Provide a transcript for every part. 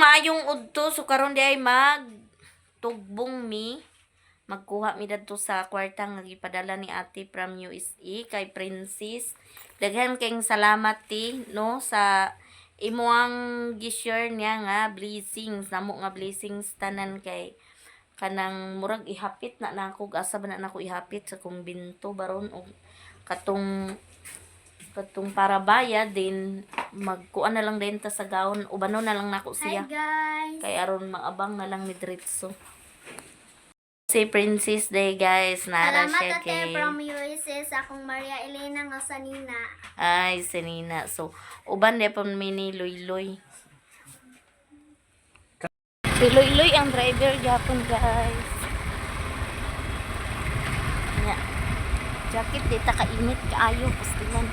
maayong udto. So karon di ay mag tugbong mi. Magkuha mi dadto sa kwarta nga gipadala ni Ate from USA kay Princess. Daghan kayong salamat ti no sa imuang gi-share niya nga blessings, namo nga blessings tanan kay kanang murag ihapit na nako, asa ba na nako ihapit sa kumbinto baron og katong katong para bayad din, magkuan na lang din ta sa gawon, ubano na lang nako Hi siya guys. Kay aron maabang na lang ni diretso si Princess Day, guys. Nara Salamat siya ate kay from USA sa akong Maria Elena nga sanina. Ay, sinina. So uban di pa mi ni Luy-Luy. Si Luy-Luy ang driver gyapon, guys. Nya. Jacket di ta kainit kaayo pastilan.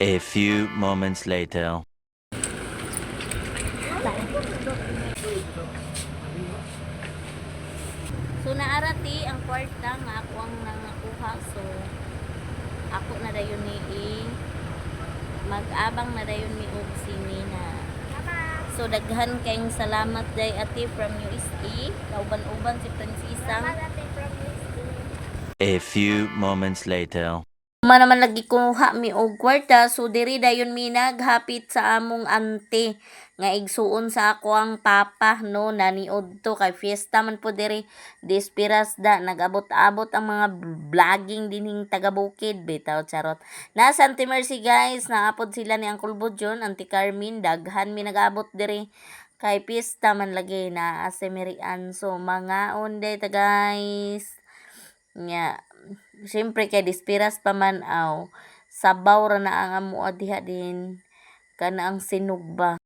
A few moments later. So naarati ang kwarta nga ako ang nangakuha, so ako na dayon ni i mag-abang na dayon mi og si Nina. So daghan kayong salamat day ate from USA. Kauban-uban si Prinsesa. Salamat ate from USA. A few moments later. Man naman lagi kuha mi og kwarta, so diri dayon mi naghapit sa among ante nga igsuon sa ako ang papa no, naniod to kay fiesta man po diri dispiras da, nagabot-abot ang mga vlogging dinhing taga bukid bitaw, charot. Nasa Auntie Mercy, guys, naapod sila ni Uncle Budjon, Auntie Carmen, daghan mi nagabot diri kay pista man lagi na si Mary Ann. So mga unday ta, guys. Nya, siyempre kay dispiras pa man aw, sabaw ra na ang amoa diha din kana ang sinugba.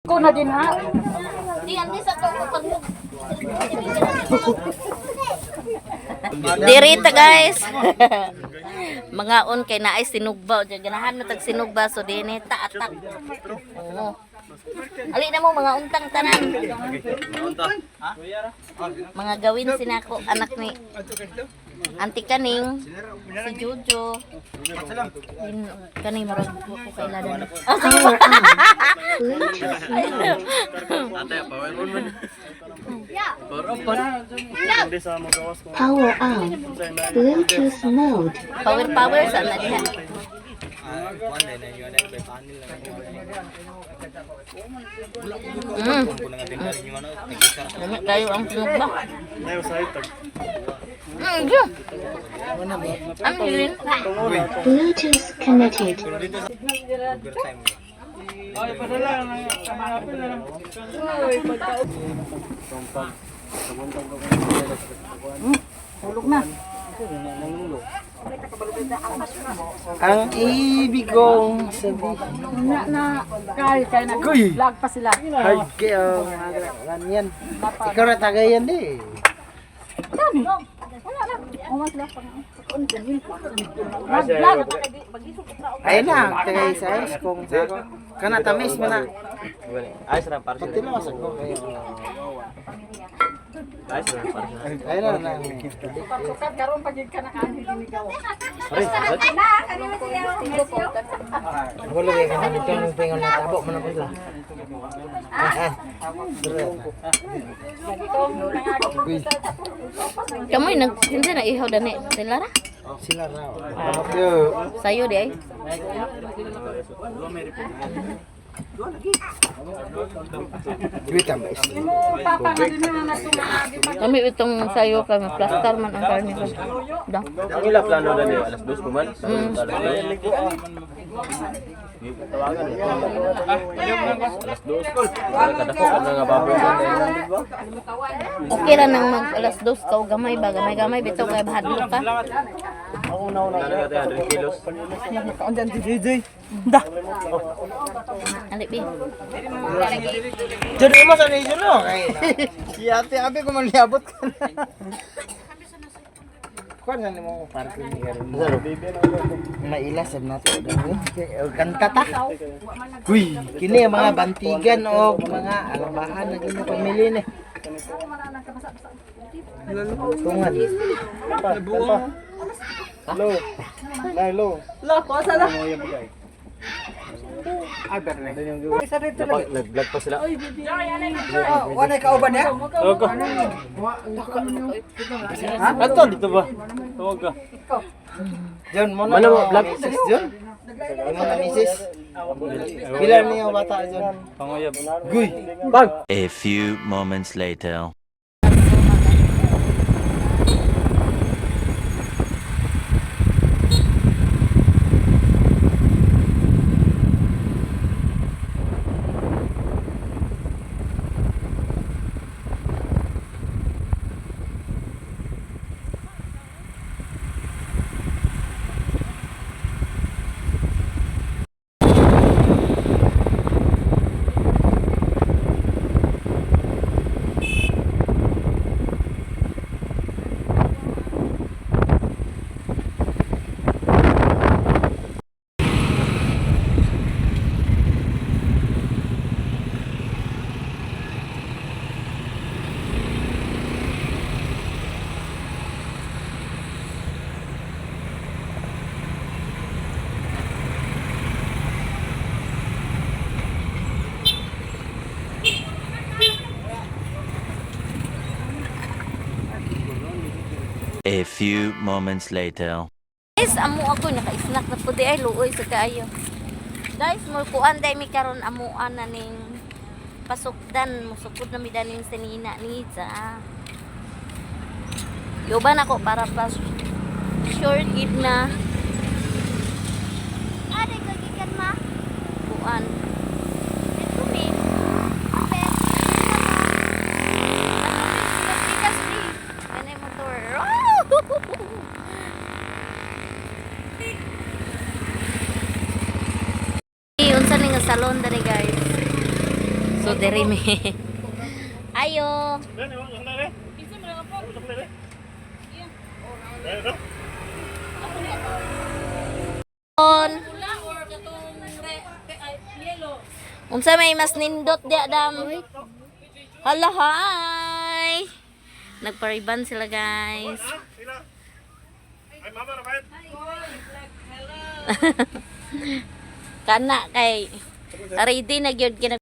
Ko na din ha. Di andi sa ko pag Dirita, guys. Mga on kay naay sinugba. O, ganahan na tag sinugba so dinhi ta atak. Oo. Ali na mo mga untang tanan. Mga gawin sinako anak ni Auntie Kaning, si Jojo. Din kaning murag ko kailadan. Ah, sige ba? Bluetooth mode. Power on. Bluetooth mode. Power power sa na diha. Lami kayo ang sinugba. Diyo. Ano yun? Bluetooth connected. Ang ibig kong sabihin. Na, na, kay, kay nag Kuy! vlog pa sila. Hard kayo. Yan. Ikaw na tagayan di. Wala na. Umas lang pa. Nag-vlog. Ayun na, tagay sa ice kung sa ako. Kana tamis mo na. Patilawas ako kayo. Ayun na, na. Sukat karon pag ka na kanin ikaw. Wala kay kana dito nung pingon na tabo mo na pala. Ah. Kamoy nag hindi na ihaw dani. Sila ra. Sila raw. Yo. Sayo di ay. Duit ang mais. Papa nga din na nagtumagi. Kami itong sayo kay plaster man ang karne ko. Da. Ang ila plano na niya, alas 2 kuman. Alas 2. Tawagan eh. Alas 2. Kadako ka na nga baboy sa Okay ra nang mag alas 2 ka og gamay ba gamay gamay bitaw kay bahadlok ka. Plano natin 100 kilos. Ali bi. Jadi mo sa ni no kay. Si ate abi ko man liabot ka na. Kuan sa nimo parking ni karon. Maila sad nato dali. Kanta ta. Uy, kini ang mga bantigan o mga alabahan na gini pamilya ni. Tungan. Nag-vlog pa sila. Wala ka uban ya? Ato dito ba? Tawag ka. John mo na Mana mo, vlog? Mrs. John. Mo na misis. Pila niyo bata John? Panguyab. Guy. Bang! A few moments later. A few moments later. Guys, amo ako naka-snack na po di ay luoy sa kaayo. Guys, mo kuan day mi karon amuan na ning pasukdan musukod na mi daning sinina ni sa. Yuban ako para pa sure gid na Ate ko gikan ma. kuan. Ito mi. Ape. Pikas ni. Kanay motor. Oh! Unsa ni nga salon diri, guys? So diri mi. Ayo. On. Unsa may mas nindot di Adam? Hala, hi. Nagpariban sila, guys. Kana kay ready na gyud kina.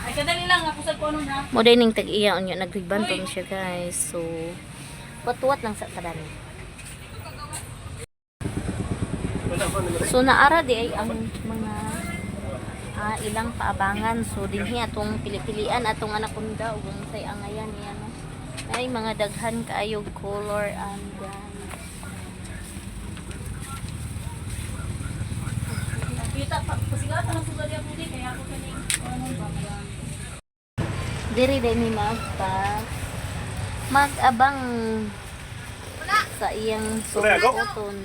Ay, kadali lang. Ako sa kuno na. Mo day ning tag-iya unya nagriban pa man siya, guys. So patuwat lang sa kadami. So naara di ay ang mga ilang paabangan. So dinhi atong pili-pilian atong anaconda ug unsay angayan niya, no. Ay mga daghan kaayo color and guys. Kita pa. Pasigata ng sugal ako di. Kaya ako kaning. Ano ba? Diri day mi magpa mag-abang sa iyang sukoton.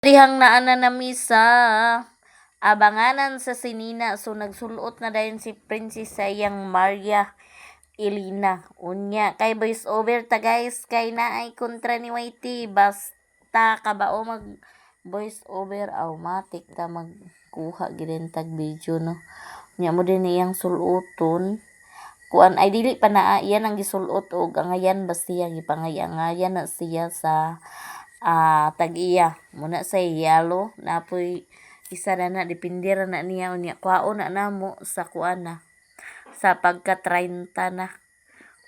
Dihang naana nami sa abanganan sa sinina, so nagsulot na dayon si Princess sa iyang Maria Elena. Unya kay voice over ta, guys, kay naay kontra ni YT, basta kabao mag voice over automatic ta magkuha gid tag video, no. Unya mo din iyang suluton kuan ay dili pa naa iyan ang gisulot og angayan ba siya gipangayangayan na siya sa tag-iya muna sa yellow napoy isa na na depende ra na niya. Unya kwaon na namo sa kuan na sa pagka 30 na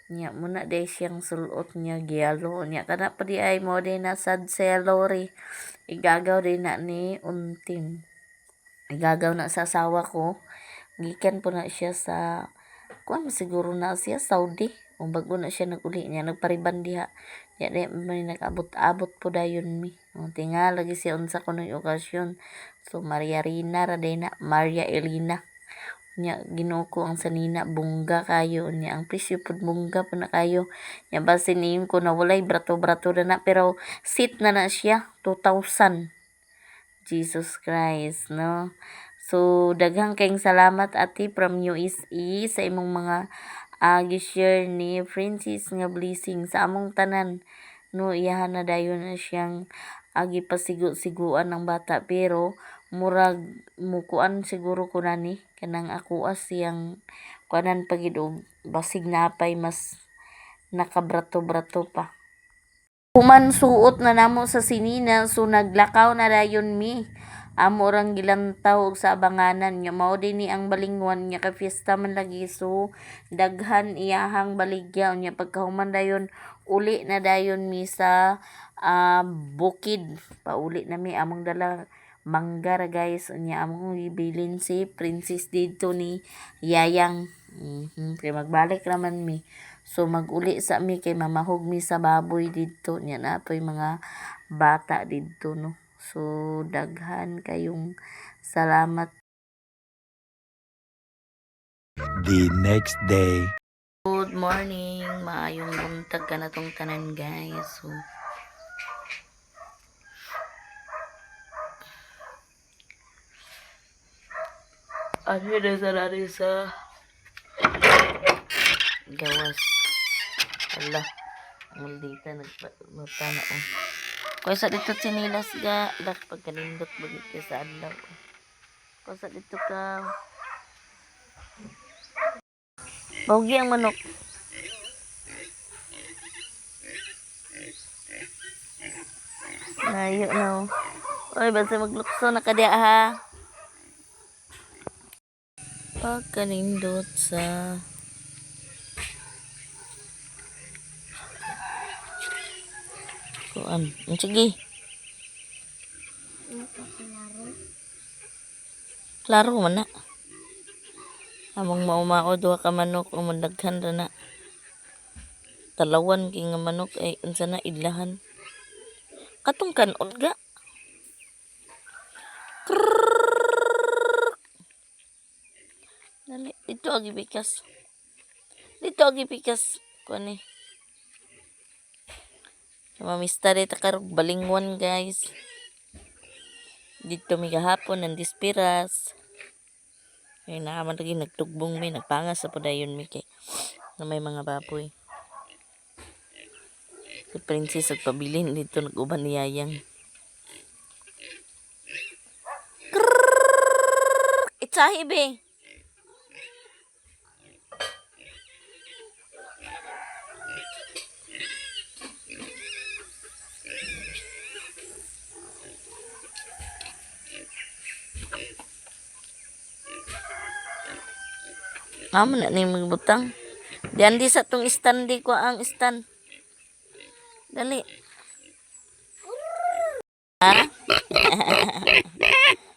niya muna day siyang sulot niya gyalo. Niya kana pa di ay mo din na sad celery igagaw din na ni unting igagaw na sa asawa ko gikan po na siya sa kuan siguro na siya Saudi kung bago na siya naguli niya nagpariban diha niya di may nag-abot-abot po dayon mi. O, tinga lagi siya unsa kuno'y okasyon. So Maria Rina ra day na Maria Elena. Nya Ginoo ko ang sanina bongga kayo, nya ang presyo pud bongga pud na kayo. Nya basin niyon ko na walay brato-brato na na pero sit na na siya 2,000. Jesus Christ, no? So, daghang kayong salamat, ate from USA, sa imong mga gi-share ni Francis nga blessing sa among tanan. No, iyahan na dayon na siyang agi pasigo-siguan ng bata pero murag mukuan siguro ko na ni kanang ako siyang kuanan pagid og basig napay mas nakabrato-brato pa. Human suot na namo sa sinina, so naglakaw na dayon mi. Amo rang gilantaw og sa abanganan nga mao din ni ang balingwan nga kay fiesta man lagi, so daghan iyahang baligya. Unya pagkahuman dayon uli na dayon mi sa bukid. Pauli na mi among dala mangga ra, guys. Unya among gibilin si Princess didto ni Yayang. Kay magbalik raman mi. So maguli sa mi kay mamahog mi sa baboy didto niya na po'y mga bata didto, no. So daghan kayong salamat. The next day. Good morning, maayong buntag ka na tong tanan, guys. So ano na sa nari sa gawas. Ala, maldita nagpata na oh. Kuya sa dito sinilas ga, dak pagkanindot bagit ka sa adlaw. Oh. Kuya sa dito ka. Bawgi ang manok. Layo na oh. Oy, basta maglukso na ka diya ha. Pagkanindot sa kuan. Sige. Klaro man na. Among maumao duha ka manok o daghan ra na. Talawan kay nga manok ay unsa na idlahan. Katong kanon ga. Krrrr. Dali, dito agi bikas. Dito agi bikas kuan eh. Mamista rin karog balingwan, guys. Dito mi gahapon ng dispiras. Ay naaman lagi nagtugbong mi, nagpangas sa padayon mi kay na may mga baboy. Si Princess nagpabilin dito nag-uban ni Yayang. Krrrr! Itsahi be. Amo na ni magbutang. Diyan di sa tong stand di ko ang stand. Dali. Ha?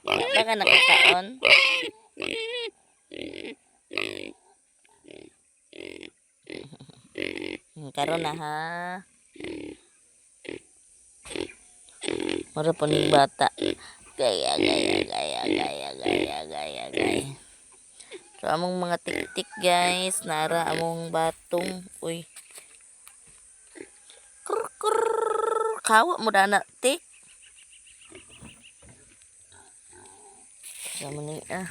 Wala ka nakakaon? Karon na ha. Mura po ning bata. Gaya, gaya, gaya, gaya, gaya, gaya, gaya. So, among mga tik-tik guys, nara among batong. Uy. Krr, krr. Kawa mo na tik. Sama ni ah.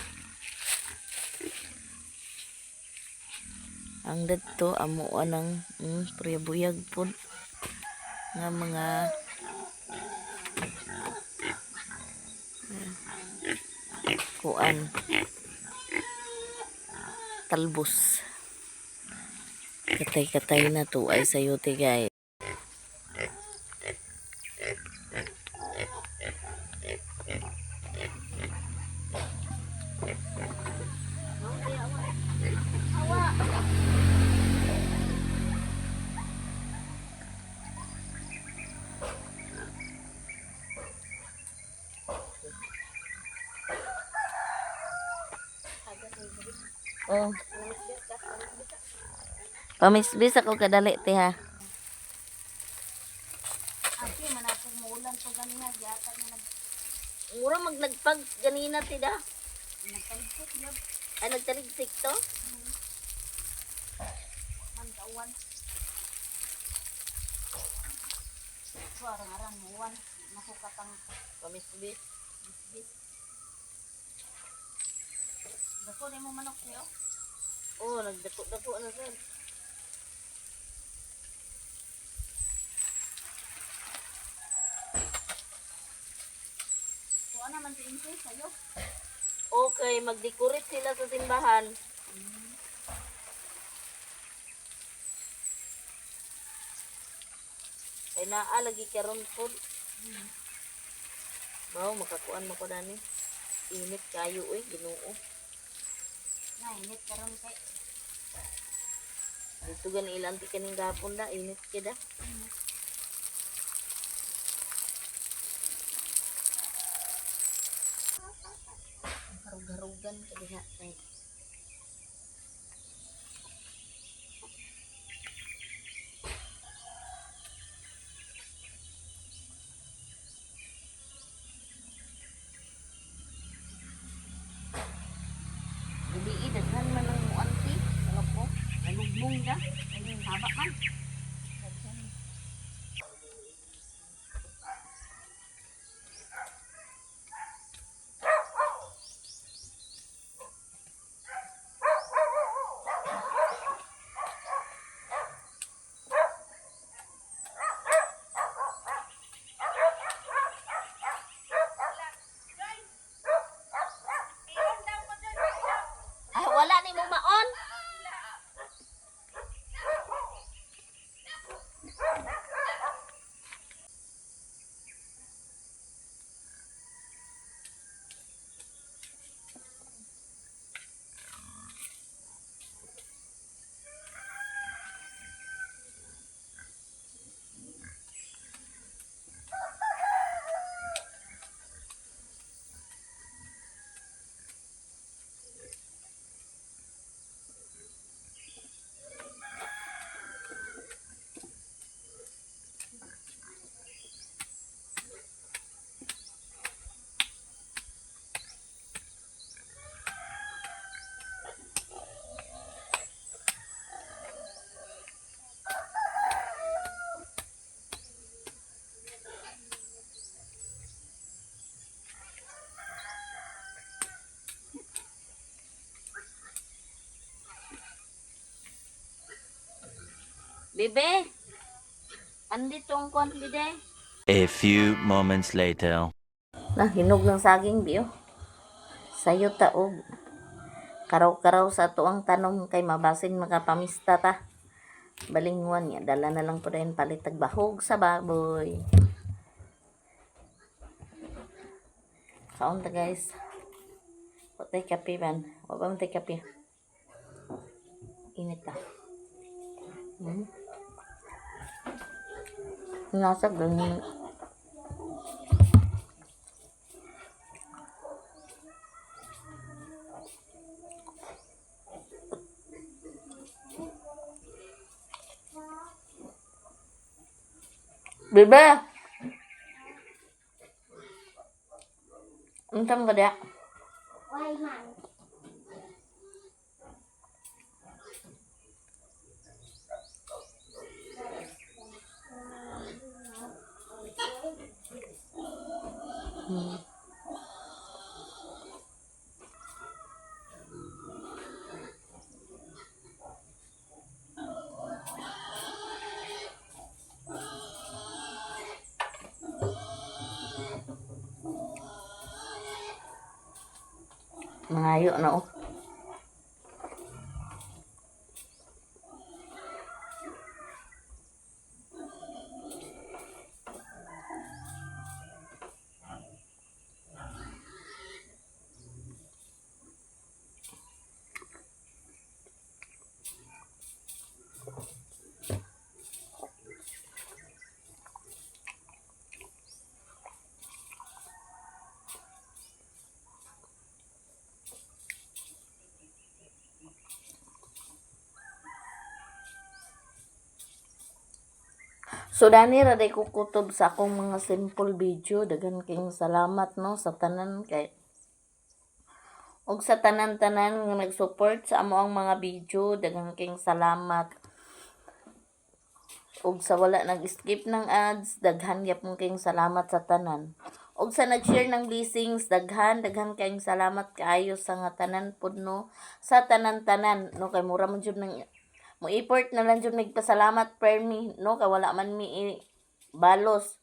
Ang dadto amo anang buyag pod nga mga kuan talbos. Katay-katay na to ay sayote guys. Oh. Pamisbis ako kadali te ha. Ate, manapog mo ulan to ganina. Yata na nag Mura magnagpag ganina te da. nagtaligsik yun. Ay nagtaligsik to? Man kauwan. So arang-arang muwan. Nakukatang Pamisbis. bisbis. Dako na mo manok niyo. Oh, nagdako-dako na sir. Kuha naman si Insi sa'yo. Okay, mag-decorate sila sa simbahan. Kay naa lagi karon pod. Bawo makakuan mo ko dani. Init kayo oy, Ginoo. Na, init karon kay. Dito gani ilang ti kaning gapon da, init kida. Harug-harugan ka diha kay. Gabi daghan man ang muanti, ano po? Nalugbong na. Ay, haba man. Ay, wala ni mo maon. Bebe! Andito ang kwan, bebe. A few moments later. Na, hinog ng saging, biyo. Sayo taog. Karaw-karaw sa ato ang tanom kay mabasin makapamista ta. Balingwan niya, dala na lang po rin palit bahog sa baboy. Kaon ta, guys. Watay kape man. Wa pa man tay kape. Init ta. Nasa ganyan. Bebe! Unsa man ka diha? Why man? Mangayo na oh. So dani ra day ko kutob sa akong mga simple video. Daghan kayong salamat no sa tanan kay og sa tanan-tanan nga nag-support sa amo ang mga video, daghan kayong salamat. Og sa wala nag-skip ng ads, daghan gyapon kayong salamat sa tanan. Og sa nag-share ng blessings, daghan daghan kayong salamat kaayo sa nga tanan pud no, sa tanan-tanan no kay mura man jud nang mo effort na lang jud nagpasalamat per me no kay wala man mi balos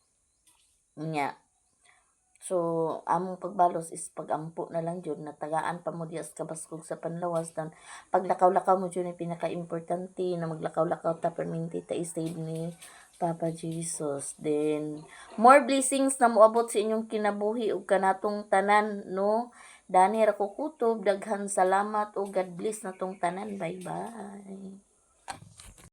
nya. So, among pagbalos is pagampo na lang jud, natagaan pa mo diya sa kabaskog sa panlawas dan paglakaw-lakaw mo jud ang pinaka-importante na maglakaw-lakaw ta perminti ta i-save ni Papa Jesus. Then more blessings na moabot sa inyong kinabuhi ug kanatong tanan no. Dani ra ko kutob, daghan salamat ug God bless natong tanan. Bye bye.